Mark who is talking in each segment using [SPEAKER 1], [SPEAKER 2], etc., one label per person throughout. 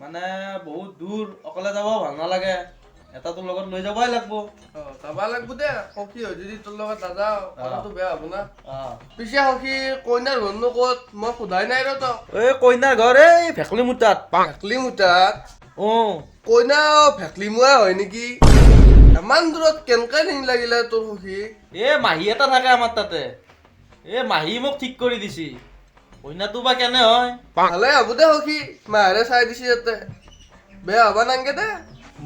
[SPEAKER 1] মানে বহুত দূৰ, অকলে যাব ভাল নালাগে, এটা তোৰ লগত লৈ যাবই লাগব।
[SPEAKER 2] অ, যাবা লাগব দে। সখী হৈ যদি তোৰ লগত নাযাওঁ, কথাটো বেয়া হ'ব না।
[SPEAKER 1] অ।
[SPEAKER 2] পিছে সখী, কইনাৰ ঘৰনো ক'ত? মই সোধাই নাই ৰ তক।
[SPEAKER 1] এই কইনাৰ ঘৰ এই ভেকলি মুটাত।
[SPEAKER 2] ভেকলি মুটাত?
[SPEAKER 1] অ।
[SPEAKER 2] কইনা ভেকলি মুৱা হয় নেকি? ইমান দূৰত কেনেকে নিন লাগিলে তোৰ সখী?
[SPEAKER 1] এ মাহী এটা থাকে আমাৰ তাতে, এ মাহী মোক ঠিক কৰি দিছি। কইনাটো বা কেনে হয়।
[SPEAKER 2] ভালে হ'ব দে সখী, মাহেৰে চাই দিছি যাতে বেয়া হ'ব নাংগে দে।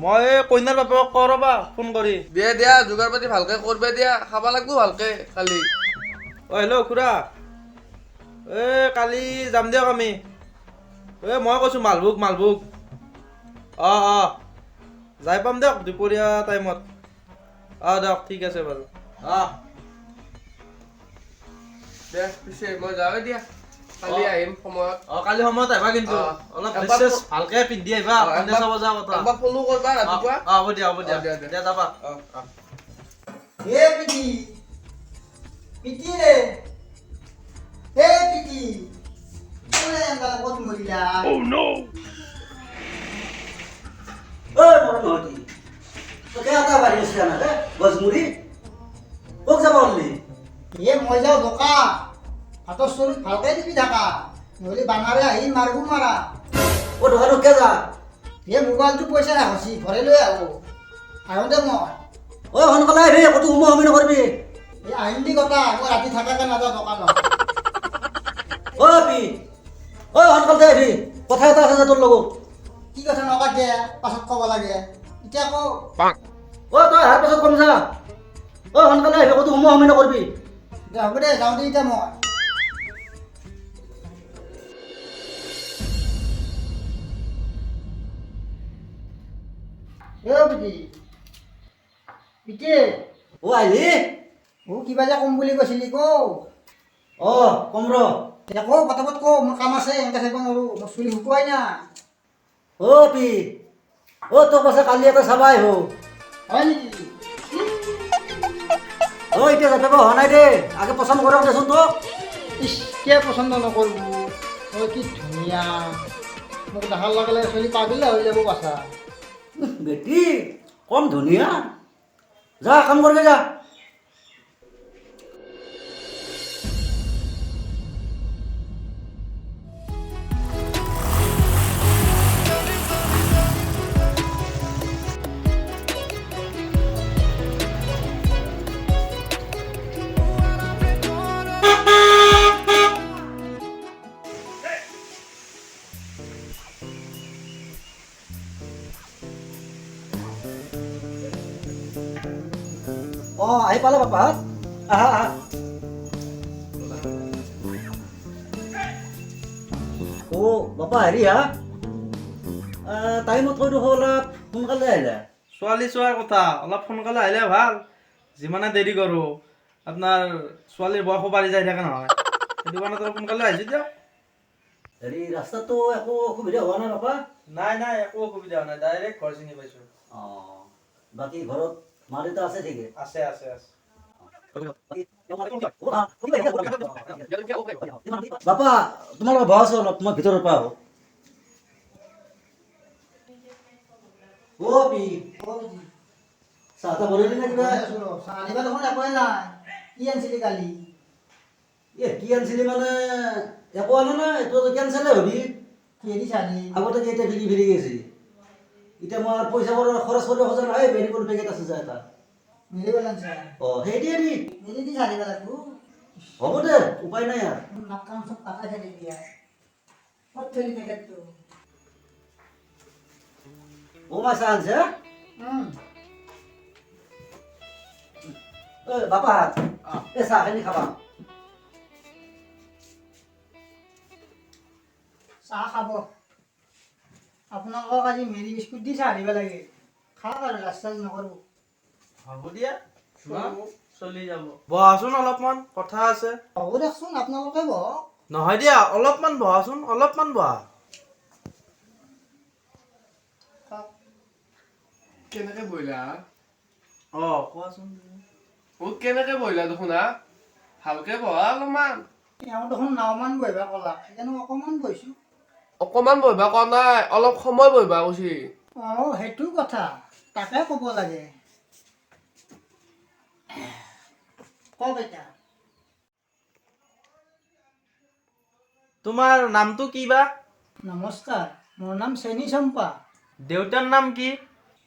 [SPEAKER 1] মই এই কইনাৰ বাপেকক কওঁ ৰ'বা ফোন কৰি।
[SPEAKER 2] দিয়া দিয়া, যোগাৰ পাতি ভালকে কৰবে দিয়া, খাব লাগব ভালকে কালি।
[SPEAKER 1] অ হেল্ল' খুৰা, এই কালি যাম দিয়ক আমি। এই মই কৈছোঁ মালভোগ মালভোগ। অঁ অঁ, যাই পাম দিয়ক দুপৰীয়া টাইমত। অঁ দিয়ক, ঠিক আছে বাৰু। অঁ।
[SPEAKER 2] দে পিছে মই যাওঁৱে দিয়া, কালি আহিম সময়ত।
[SPEAKER 1] অঁ, কালি সময়ত আহিবা কিন্তু। অলপ ড্ৰেছ চেছ ভালকে পিন্ধি আহিবা, কইনা চাব যোৱা কথা।
[SPEAKER 2] একবাৰ ফোনো কৰবা ৰাতিপুৱা।
[SPEAKER 1] অঁ, হ'ব দিয়া, হ'ব দিয়া।
[SPEAKER 2] অ, দিয়া, দিয়া।
[SPEAKER 1] দিয়া, যাবা।
[SPEAKER 2] অ।
[SPEAKER 3] এ পিটি, পিটি ৰে, এ পিটি, কোনে এনকালে ক'ত মৰিলা?
[SPEAKER 4] ঐ মৰম নহতি, তই এটা বাঢ়ি আছে জানা গছমুৰি, ক'ত যাব ওললি?
[SPEAKER 3] এ মই যাওঁ দোকান, ভাতৰ চৰুত ভালকে দিবি থাকা, নহ'লে বানাৰে আহি মাৰবো মাৰা।
[SPEAKER 4] অ দোকানত কিয় যা?
[SPEAKER 3] এ মোবাইলটো পইচা ৰাখছি, ঘৰে লৈ আহো, আহো দে মই।
[SPEAKER 4] ঐ সোনকালে আহিবি, ক'তো সোমোৱা সোমি নকৰিবি।
[SPEAKER 3] এ আহিম দি কথা, মই ৰাতি থাকাকে নাযাওঁ দোকানত।
[SPEAKER 4] ঐ পি, ঐ সোনকালে আহিবি, কথা এটা আছে যে তোৰ লগত।
[SPEAKER 3] কি কথা নকাটে, পাছত ক'ব লাগে, এতিয়া কওঁ।
[SPEAKER 4] ঐ তই অহাৰ পাছত কম যা। ঐ সোনকালে আহিবি, ক'তো সোমোৱা সোমি নকৰিবি।
[SPEAKER 3] দে হ'ব দে, যাওঁ দে এতিয়া মই। এ পিটি, পিটি।
[SPEAKER 4] অ আহিলি?
[SPEAKER 3] অ কিবা যে ক'ম বুলি কৈছিলি, কওঁ।
[SPEAKER 4] অ কম ৰ।
[SPEAKER 3] দে কওঁ, পটাপট কওঁ, মোৰ কাম আছে, এনেকৈ থাকিব নোৱাৰোঁ, মোৰ চুলি শুকুৱাই নাই।
[SPEAKER 4] অ পি, অ তোক পাছে কালি এটা চাবা আহিব।
[SPEAKER 3] হয় নেকি?
[SPEAKER 4] অ এতিয়া যাব হোৱা নাই দেই, আগে পচন্দ কৰক দেচোন তোক।
[SPEAKER 3] ইছ, কিয় পচন্দ নকৰব, তই কি ধুনীয়া, মোক দেখাৰ লগে লগে চলি পাগলা হৈ যাব বাছা।
[SPEAKER 4] বেটি কম ধুনীয়া, যা কাম কৰগে যা। অ আহি পালা বাপা, আহা আহা। অ বাপা হেৰি হা, টাইমত কৈ দেখোন অলপ সোনকালে আহিলা।
[SPEAKER 1] ছোৱালী চোৱাৰ কথা, অলপ সোনকালে আহিলে ভাল, যিমানে দেৰি কৰোঁ আপোনাৰ ছোৱালীৰ বয়সো বাঢ়ি যাই থাকে নহয়, সেইটো কাৰণে অলপ সোনকালে আহিছোঁ দিয়ক।
[SPEAKER 4] হেৰি ৰাস্তাততো একো অসুবিধা হোৱা নাই বাপা?
[SPEAKER 1] নাই নাই, একো অসুবিধা হোৱা নাই, ডাইৰেক্ট ঘৰ চিনি পাইছোঁ।
[SPEAKER 4] অ বাকী ঘৰত মা দেউতা আছে ঠিকে?
[SPEAKER 1] আছে আছে আছে।
[SPEAKER 4] বাপা তোমালোকে বহাচোন অলপ, মই ভিতৰৰ পৰা আহোঁ। অ পি, চাহ তাহ বনালি নে কিবা?
[SPEAKER 3] চাহ আনিবা দেখোন একোৱে নাই, কি আনিছিলি কালি?
[SPEAKER 4] এ কি আনিছিলি মানে একো আনা নাই, এইটো কেঞ্চেলে হবি।
[SPEAKER 3] কিহেদি চাহ দি?
[SPEAKER 4] আগতে যে এতিয়া ফিৰি ফিৰি গেছি, এতিয়া মই আৰু পইচা খৰচ কৰিব খোজা নাই। মেৰিগ'ল্ড পেকেট আছে যা এটা।
[SPEAKER 3] মেৰিগ'ল্ড আনছা?
[SPEAKER 4] অ সেই দিয়ে দি।
[SPEAKER 3] মেৰি দি চাহ দিব লাগব।
[SPEAKER 4] হ'ব দে, উপায় নাই আৰু।
[SPEAKER 3] মোৰ নাক কাণ চব কাটাই ফেলি দিয়া, ক'ত থলি পেকেটটো?
[SPEAKER 4] অ মা চাহ আনছে? ঐ বাপা, এই চাহখিনি খাবা।
[SPEAKER 3] চাহ খাব আপোনালোকক আজি মেৰি বিস্কুট দি চাহ দিব লাগে, খাওক আৰু লাজ চাজ নকৰিব।
[SPEAKER 1] হ'ব দিয়া, চলি যাব। বহাচোন অলপমান, কথা আছে।
[SPEAKER 3] হ'ব দিয়কচোন, আপোনালোকে বহক।
[SPEAKER 1] নহয় দিয়া, অলপমান বহাচোন, অলপমান বহা।
[SPEAKER 2] কেনেকে বহিলা?
[SPEAKER 1] অ কোৱাচোন।
[SPEAKER 2] অ কেনেকে বহিলা দেখোন হা, ভালকে বহা অলপমান।
[SPEAKER 3] এওঁ দেখোন নাওমান বহিবা ক'লাক, সেইকাৰণে অকণমান বহিছোঁ।
[SPEAKER 2] অকণমান বহিবা কোৱা নাই, অলপ সময় বহিবা কৈছি।
[SPEAKER 3] অঁ, সেইটো কথা তাকে ক'ব লাগে। কওক এতিয়া।
[SPEAKER 1] তোমাৰ নামটো কি বা?
[SPEAKER 3] নমস্কাৰ, মোৰ নাম চেনী চম্পা।
[SPEAKER 1] দেউতাৰ নাম কি?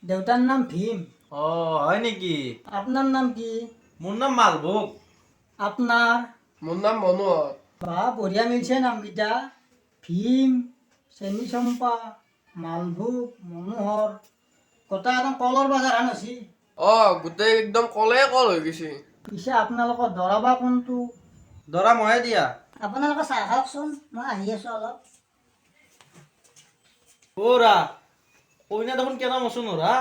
[SPEAKER 3] দেউতাৰ নাম ভীম।
[SPEAKER 1] অ' হয় নেকি?
[SPEAKER 3] আপোনাৰ নাম কি?
[SPEAKER 1] মোৰ নাম মালভোগ।
[SPEAKER 3] আপোনাৰ?
[SPEAKER 2] মোৰ নাম মনোহৰ।
[SPEAKER 3] বা, বঢ়িয়া মিলছে নামকেইটা। ভীম, চেনী চম্পা, মালভোগ, মনোহৰ, গোটা একদম কলৰ বজাৰ হান হৈছে।
[SPEAKER 2] অ, গোটেই একদম কলে কল হৈ গৈছে।
[SPEAKER 3] পিছে আপোনালোকৰ দৰা বা কোনটো?
[SPEAKER 1] দৰা ময়ে দিয়া।
[SPEAKER 5] আপোনালোকে চাহ খাওকচোন, মই আহি আছোঁ অলপ।
[SPEAKER 1] অ' ৰা, কইনা দেখোন কেনা মচোন হৰা।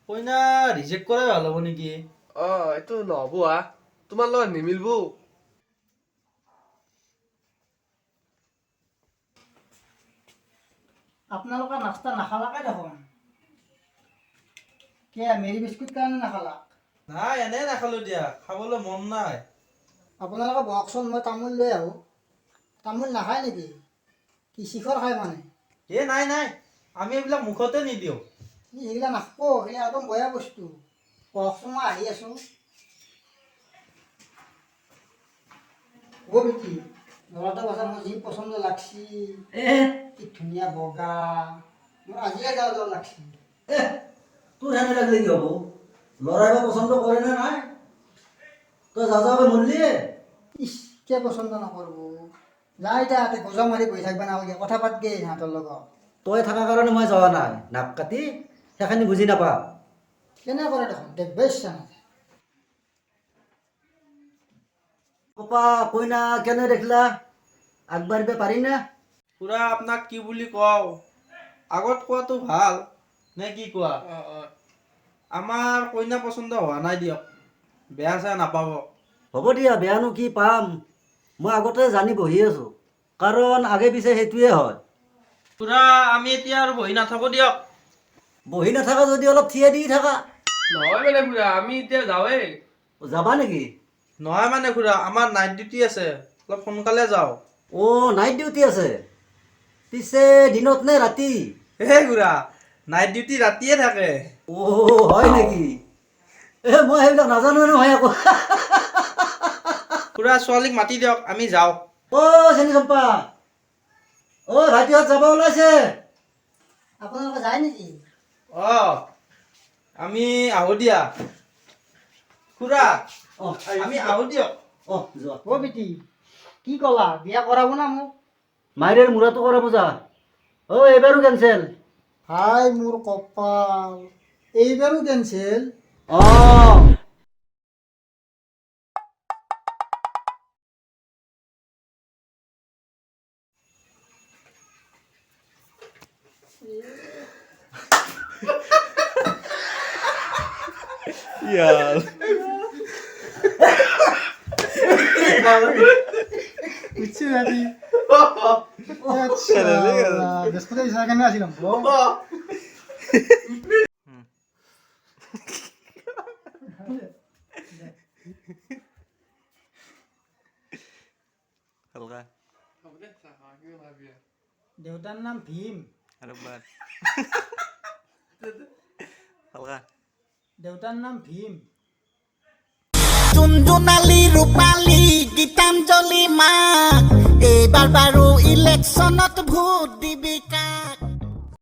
[SPEAKER 1] কইনা ৰিজেক্ট কৰাই ভাল হ'ব নেকি?
[SPEAKER 2] অ, এইটো নহ'ব হা, তোমাৰ লগত নিমিলব।
[SPEAKER 3] আপোনালোকে নাস্তা নাখালাকে দেখোন। কিয়, মেৰি বিস্কুট কাৰণে নাখালা?
[SPEAKER 1] নাই, এনেই নাখালো দিয়া, খাবলৈ মন নাই।
[SPEAKER 3] আপোনালোকে বহকচোন, মই তামোল লৈ আহোঁ। তামোল নাখায় নেকি? কি শিখৰ খায় মানে?
[SPEAKER 1] এ নাই নাই, আমি এইবিলাক মুখতে নিদিওঁ।
[SPEAKER 3] ই সেইগিলা নাখাব, সেইগিলা একদম বেয়া বস্তু। বহকচোন, মই আহি আছোঁ। অ' বেটি, ল'ৰাটো কথা মোৰ যি পচন্দ লাগছি।
[SPEAKER 4] এ।
[SPEAKER 3] কি ধুনীয়া বগা, মোৰ আজিয়ে যাওঁ যাওঁ লাগছি।
[SPEAKER 4] এ, তোৰ হেনে লাগিলে কি হ'ব? ল'ৰাই বা পচন্দ কৰে নে নাই? তই যা যাবে মৰলিয়ে।
[SPEAKER 3] ইচ, কিয় পচন্দ নকৰব? যা এতিয়া, ইয়াতে গজা মাৰি বহি থাকিব নালাগে, কথা পাতগে সিহঁতৰ লগত।
[SPEAKER 4] তই থকা কাৰণে মই যোৱা নাই। নাক কাটি সেইখিনি বুজি নাপা।
[SPEAKER 3] কেনে কৰে দেখোন, দেখব ইচ্ছা নাযায়।
[SPEAKER 4] কপা, কইনা কেনে দেখিলা? আগবাঢ়িব পাৰি না?
[SPEAKER 1] খুৰা, আপোনাক কি বুলি কওঁ, আগত কোৱাটো ভাল নে কি কোৱা?
[SPEAKER 2] অ অ।
[SPEAKER 1] আমাৰ কইনা পচন্দ হোৱা নাই দিয়ক, বেয়া চেয়া নাপাব।
[SPEAKER 4] হ'ব দিয়া, বেয়ানো কি পাম? মই আগতে জানি বহি আছোঁ, কাৰণ আগে পিছে সেইটোৱে হয়।
[SPEAKER 1] খুৰা, আমি এতিয়া আৰু বহি নাথাকো দিয়ক।
[SPEAKER 4] বহি নাথাকা যদি অলপ থিয় দি থাকা।
[SPEAKER 2] নহয় মানে খুৰা, আমি এতিয়া যাওঁৱেই।
[SPEAKER 4] যাবা নেকি?
[SPEAKER 1] নহয় মানে খুৰা, আমাৰ নাইট ডিউটি আছে, অলপ সোনকালে যাওঁ।
[SPEAKER 4] অ', নাইট ডিউটি আছে? পিছে দিনত নে ৰাতি?
[SPEAKER 1] হে খুৰা, নাইট ডিউটি ৰাতিয়ে থাকে।
[SPEAKER 4] অ', হয় নেকি? এ, মই সেইবিলাক নাজানো নহয় আকৌ।
[SPEAKER 1] খুৰা, ছোৱালীক মাতি দিয়ক, আমি যাওঁ।
[SPEAKER 4] অ' চেনী চম্পা, অ' ভাইটিহঁত যাব ওলাইছে।
[SPEAKER 3] আপোনালোকে যায় নেকি?
[SPEAKER 1] অঁ, আমি আহোঁ দিয়া খুৰা।
[SPEAKER 4] অ'।
[SPEAKER 1] আমি আহোঁ দিয়ক।
[SPEAKER 4] অ', যোৱা।
[SPEAKER 3] অ' বেটি, কি ক'লা? বিয়া কৰাব না মোক?
[SPEAKER 4] মাইৰেৰ মূৰাটো কৰাব যা। অ' এইবাৰো কেঞ্চেল।
[SPEAKER 3] হাই মোৰ কপাল, এইবাৰো কেঞ্চেল।
[SPEAKER 4] অঁ।
[SPEAKER 3] বুঝছি দাদি। আচ্ছা, বৃহস্পতি কেনে আছিলাম। দেউতাৰ নাম ভীম। দেউতাৰ নাম ভীম।
[SPEAKER 6] জোনালী ৰূপালী গীতাঞ্জলি মা, এইবাৰ বাৰু ইলেকশ্যনত ভোট।